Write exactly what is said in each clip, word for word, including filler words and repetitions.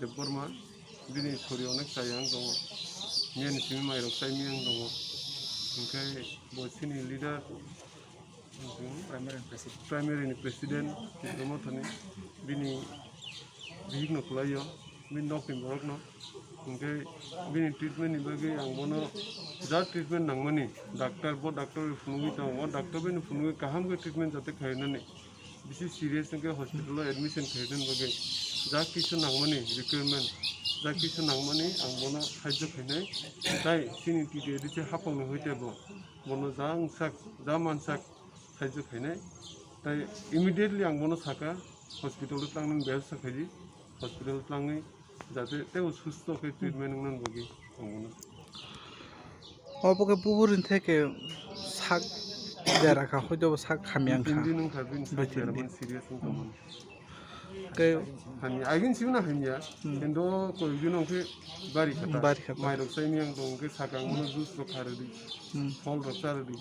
Debbarma, bini sori onek chayang tongo. Miyani simi mairok chai miyang tongo. Hingke bo chini leader, Primary ni president. Primary ni president, Chitro Mothani, bini bihik no kwlai o, bini nok ni borok no. Hingke bini treatment ni bagwi ang bono ja treatment nangmani, doctor bo doctor bai phunugwi tongo, o doctor bai no phunugwi kaham khe treatment jate khainani. Bisi serious wngkhe hospital o admission khainani bagwi ja kisu nangmani requirement, ja kisu nangmani ang bono sahajyo khainai. Tai chini T T A D C hapang ni hoite bo bono ja wngsak, ja mansak sahajyo khainai. Tai immediately ang bono saka hospital o tlangnani bebostha khaidi, hospital o tlangwi jate teibo susto khe treatment wngna bagwi ang bono. Obo khe bubur ni theke sak dera kha, hoito bo sak hamya wngkha. Tin din wngkha bini sak dera mani serious wngkha mani. Khe hamya, agin sibuna hamya, hmm, kendo koi din wngkhe bari khata. Bari khata. Mairok chai miyang tong khe sakang mano juice rok kharwi di, hmm, phol rok charwi di.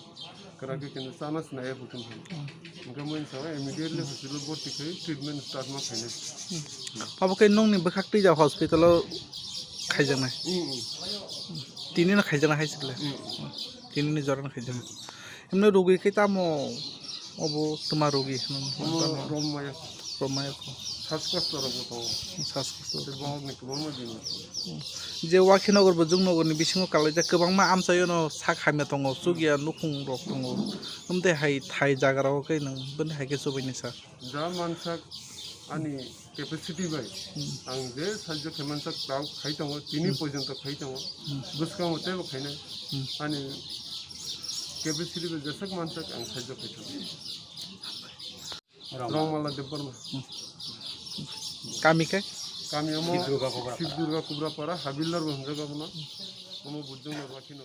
Kwrak khe kendo chana sinai ya bukhum hai. Hmm. Hingke mui sa immediately hospital bhorti khai treatment start ma khainai. Hmm. Abo khe nongni bwkhak twi ja hospital o khaijaknai. Hmm, hmm. Tini no khaijaknai hai sikle. Hmm, hmm. Tini ni jora no khaijaknai. Himno rugwi khe tamo obo tuma rugwi hwnwi tamo? Omo rom maya. Rom maya ko. Saskosto rok bo tongo. Saskosto. Tei bohok ni kwbangma bini. Hmm. Je Wakhinagar bo Jumnagar ni bisingo kalaijak kwbangma amchaio no sak hamya tongo, chukya nukhung rok tongo. Amtwi hai thai jaga rok khe nwng bini hai khe chubaini sa. Ja mansak ani capacity bai, hmm, ang je sahajyo khe mansak tao khai tongo, tini, hmm, porjonto khai tongo. Hmm. Bwskango teibo khainai. Hmm. Ani capacity bai jeswk mansak ang sahajyo khai tongo. Rongmala Debbarma. Hmm. Kami khe? Kami omo Sibdurga Kubrapara. Sibdurga Kubrapara, Habildar bo hwnjak abono. Omo Bujung Norma kheno.